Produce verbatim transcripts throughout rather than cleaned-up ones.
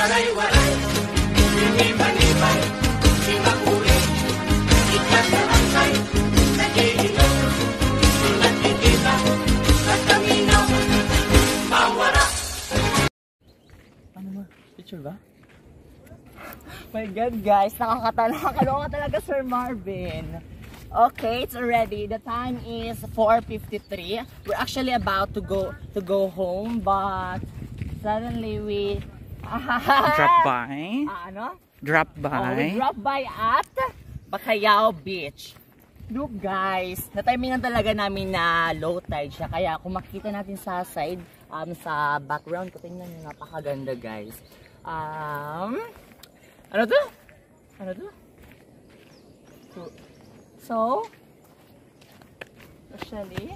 Ano ma? Picture ba? My God, guys, nakakata-, nakakaloka talaga, Sir Marvin. Okay, it's already, the time is four fifty-three. We're actually about to go, to go home, but suddenly we drop by. Ah, ano? Drop by. Oh, we drop by at Bacayao Beach. Look, guys, na-timingan talaga namin na low tide siya. Kaya kung makikita natin sa side, um, sa background ko, tingnan niyo, napakaganda, guys. Um, ano to? Ano to? So, so, actually,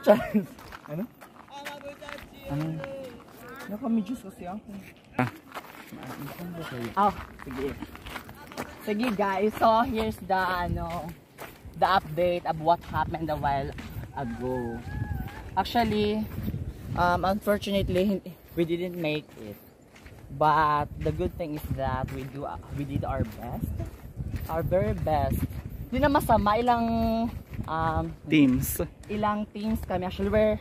Chance. Ano? Ano? Naka-medyas kasi ako. Ah. Oh, sige. Sige, guys, so here's the, ano, the update of what happened a while ago. Actually, um, unfortunately, hin-, we didn't make it. But the good thing is that we do, we did our best. Our very best. Di na masama, ilang, um, teams. Ilang teams kami. Actually, we're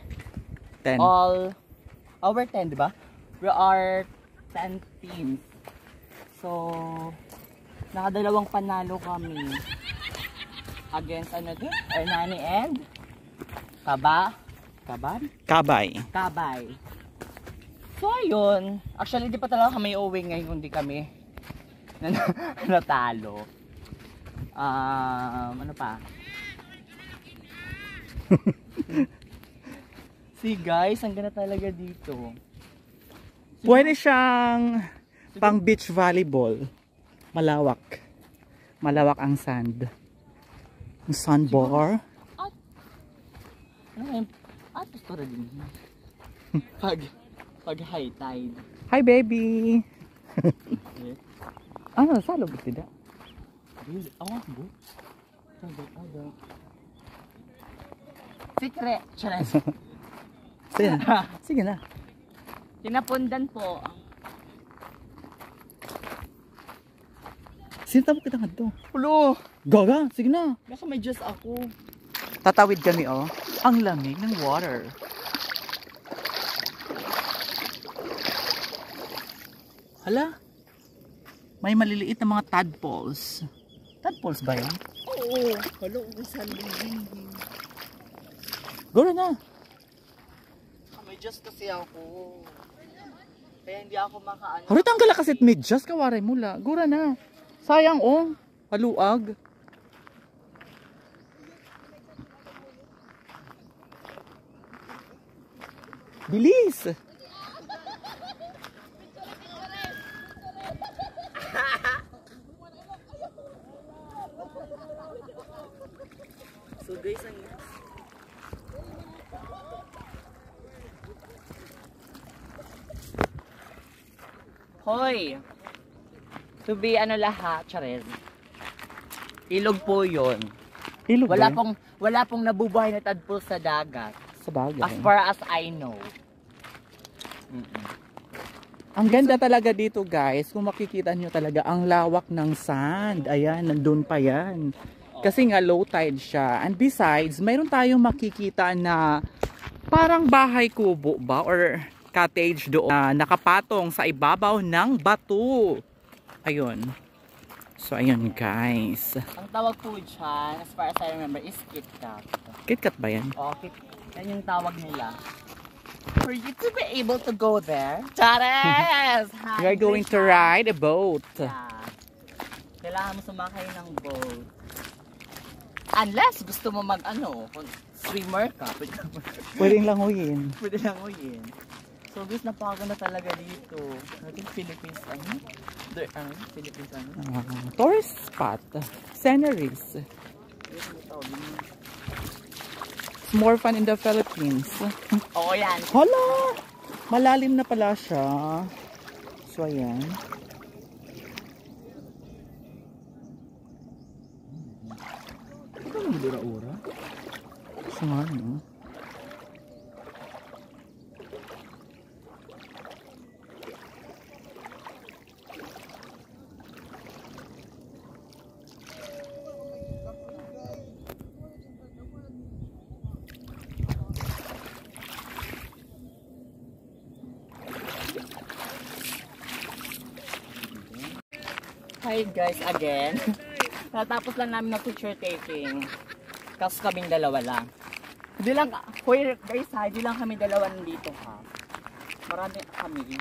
ten. All, oh, we're ten, di ba? We are ten teams. So, nakadalawang panalo kami. Against, ano to? Hernani and Kaba? Kaban? Kabay. Kabay. So, ayun. Actually, di pa talaga kami uuwi ngayon kung di kami na-, natalo. Um, ano pa? See, guys, ang ganda talaga dito. Pwede siyang pang beach volleyball. Malawak. Malawak ang sand. Ang sandbar. At, ano nga yung, at, gusto rin din. Pag, pag high tide. Hi, baby. Eh. Ano, salog sila? Really? Awa, bo? Secret. Chares. Sige na. Sige na. Tinapundan po. Sino tamo kita ngadto? Ulo. Gaga, sige na. Naka-medyas ako. Tatawid kami, oh. Ang lamig ng water. Hala. May maliliit na mga tadpoles. Tadpoles ba yan? Oo. Hala, ang sanding-dingding. Gura na. Ah, may Diyos kasi ako. Kaya hindi ako makaano. Harita ang gala kasi may Diyos, kawaray mo la. Gura na. Sayang, oh. Paluag. Bilis! So guys, ang Hoy! To be ano lahat, Charez. Ilog po yun. Ilog ba yun? Wala pong, wala pong nabubuhay na tadpole sa dagat. Sa bagay. As far as I know. Mm-mm. Ang ganda talaga dito, guys. Kung makikita nyo talaga, ang lawak ng sand. Ayan, nandun pa yan. Kasi nga, low tide siya. And besides, mayroon tayong makikita na parang bahay kubo ba? Or cottage doon na nakapatong sa ibabaw ng bato. Ayun. So, ayun, guys. Ang tawag po dyan, as far as I remember, is KitKat. KitKat ba yan? Oo, Kit, yan yung tawag nila. For you to be able to go there, Charez! We are going to ride a boat. Yeah. Kailangan mo sumakay ng boat. Unless gusto mo mag, ano, kung swimmer ka, pwede ka mag- Pwedeng languyin. Pwede languyin. So, guys, napakaganda talaga dito. Natin Philippines, ano? The, ano? Philippines, ano? Ah, tourist spot. Sceneries. Ayun, may tao din. It's more fun in the Philippines. Oo, yan. Hala! Malalim na pala siya. So, ayan. Ura-ura. Sa nga, no? Hi guys, again. Natapos lang namin ng picture taking. Kaso kaming dalawa lang. Di lang, hoy guys ha, di lang kami dalawa nandito ha. Marami kami.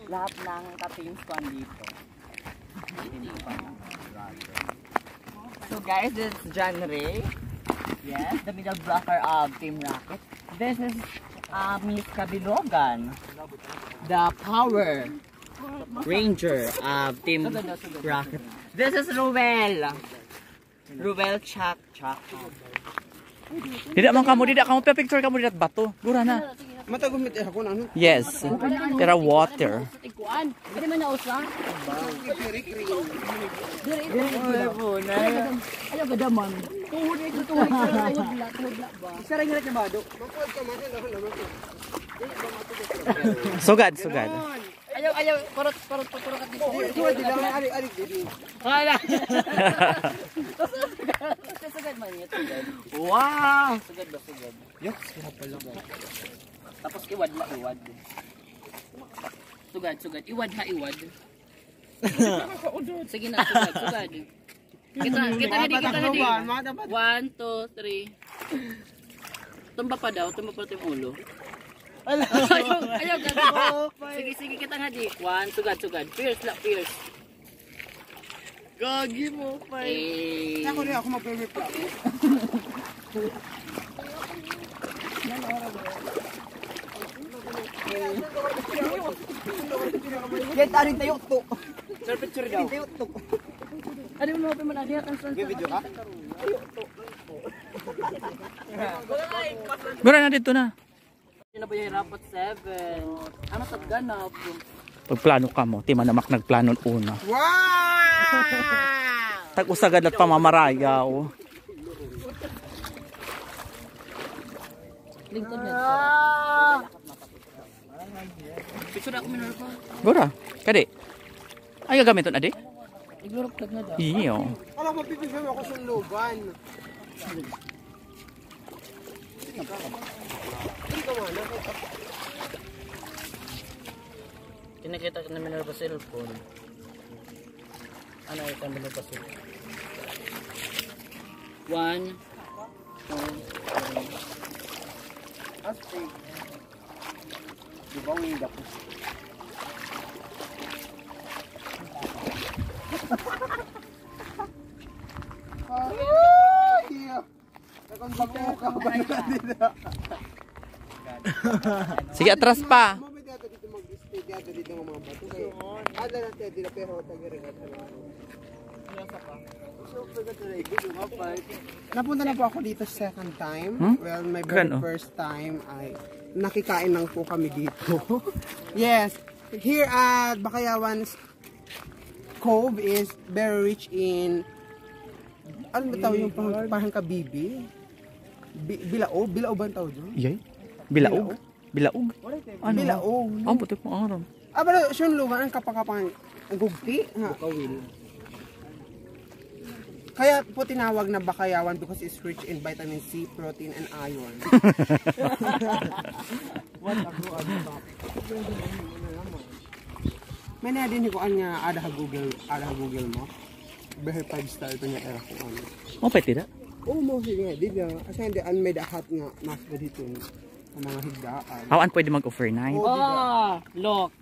Lahat ng ka-teams ko andito. So guys, this is John Ray. Yes, the middle blocker of Team Rocket. This is uh, Miss Kabilogan, the Power Ranger of Team Rocket. This is Ruel. Ruel Chak Chak. Dida man kamo, dida kamo, picture kamo dida bato. Gura na. Matagom mit ako na ano? Yes. Tira water. Ikuan. Dili man nausa. Diri, diri. Ay, po na. Ayaw gadaman. Tuhod ito, tuhod ito. Tuhod la, tuhod la ba? Isa rin nga llamado. Sugad, sugad. Ayaw, ayaw, parot, parot, parot, parot. Dili, dili, dili, ari, ari, dili. Wala. Sugad man yun, sugad. Wow! Sugad ba, sugad? Yes, kaya pala. Tapos iwad la, iwad. Sugad, sugad. Iwad ha, iwad. Sige na, sugad, sugad. Kita, kita na di, kita na di. One, two, three. Tumba pa daw, tumba pa yung ulo. Ayaw, ayaw, gago. Sige, sige, kita nga di. One, sugad, sugad. Fierce la, fierce. Gagi mo, pay. Eh. Ako rin, ako mag-reply. Yan, tarin tayo to. Sir, picture daw. Tayo to. Ano mo pa man, ano yan? May video ka? Gura na dito na. Ano ba yung rapat seven? Ano sa ganap? Pagplano kamo, ti man namak nagplano una. Wow! Tag-usagad at pamamarayaw. Lingkod na. Ah! Picture ako, Minerva. Gura, kadi. Ay, gagamiton, adi? Iglurok na daw. Iyo. Alam mo, pipicture ako sa luban. Kinakita ko na Minerva cellphone. Ano ito ang Minerva cellphone? One, two, three. Astig. Di ba, winda po? Ay! Sige, atras pa. Napunta na po ako dito second time. Hmm? Well, my very first time ay nakikain lang po kami dito. Yes, here at Bakayawan Cove is very rich in, ano ba tawag yung pang-, parang kabibi? Bi-, bilao? Bilao ba ang tawag dyan? Iyay? Bilaog? Bilaog? Ano? Bilaog. Ang puti pang aram. Ah, pero siya lugar ang kapakapan, ang gugti, ha? Bukawil. Kaya po tinawag na Bakayawan because it's rich in vitamin C, protein, and iron. What a good. May na din ko nga ada ha Google, ada ha Google mo. Very five star ito nga era ko ano. O, pwede na? Oo, mo sige, di ba? Kasi hindi, an may dahat nga, mas ba dito? An mga higdaan. Aw, an pwede mag-overnight? Oo, di ba? Ah, look.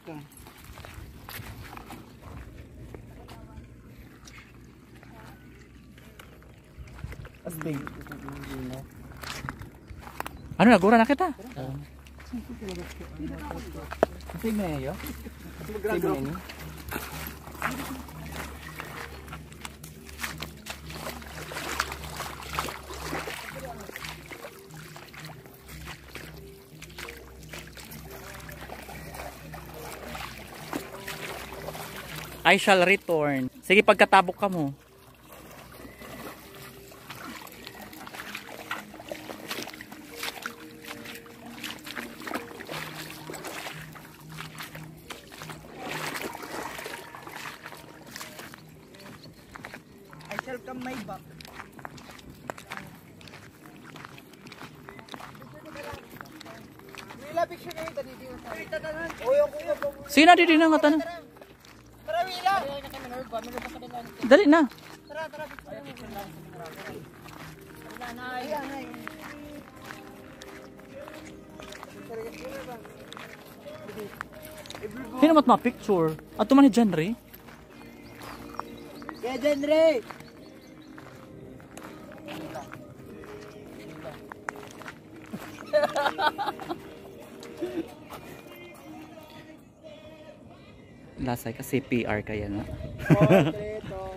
Astig. Ano, nagura na kita? Astig na yun. Astig na yun. I shall return. Sige, pagkatabok kamo. Welcome, Maybach. Wala, picture kayo, dali, dali. Uy, ako ka pa. Sige na, didi na nga tanan. Tara, Wila. Dali na. Tara, tara, picture. Wala na, ay. Sino mat ma-picture? Ato man ni Jenry? Kuya Jenry! Lasay ka C P R kaya na. Four, three, two.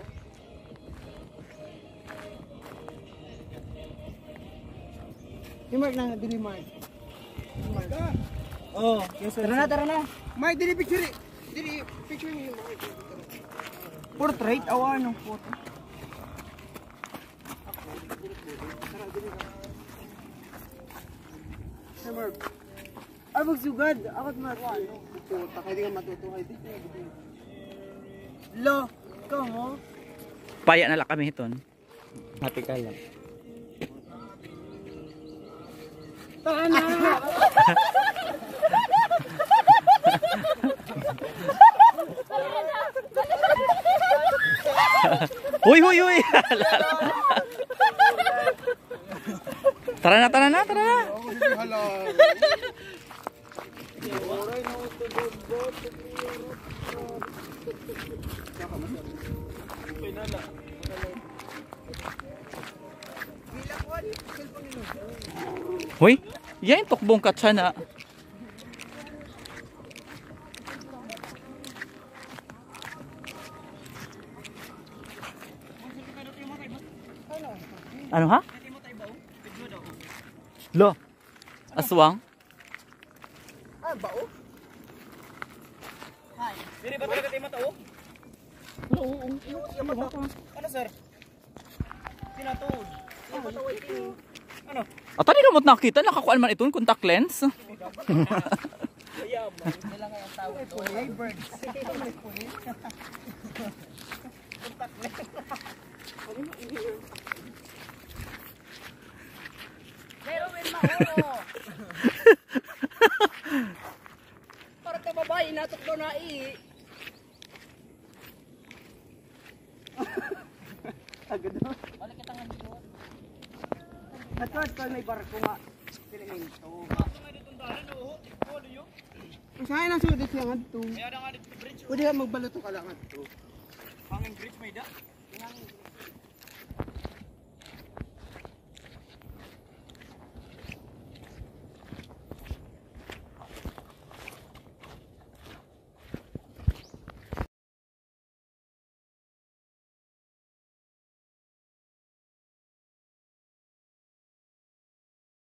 Si Mark na, dili, Mark. Si Mark. Oh, yes, sir. Tara na, tara na. Mark, dili picture. Dili picture niyo, Mark. Portrait, awa, anong photo? Tara, dili ka. Si Mark. Ay, magsugad. Ako, Mark. Puta, kaya di ka matutuhay. Di ka matutuhay. Lo, ikaw mo? Paya na la kami hiton. Hati ka lang. Tara na! Huy, huy, huy! Tara na, tara na, tara na! Hala. Hoy, yan tukbong ka tiyan, ah. Ano, ha? Lo, aswang? Ah, bao? Diri ba talaga tayo matao? Oo, oo. Ano, sir? Pinatuod. Ano? Ata di ka mo't nakita, nakakuan man iton, contact lens. Ay, birds. Contact lens. Pero may mauro. Para ka babae, natok daw na i. Agad daw. Balik kita nga dito. At kahit may barko nga, elemento. Usahay na sud siya ngadto. Pwede ka magbaluto ka lang ngadto. Hangin bridge may da.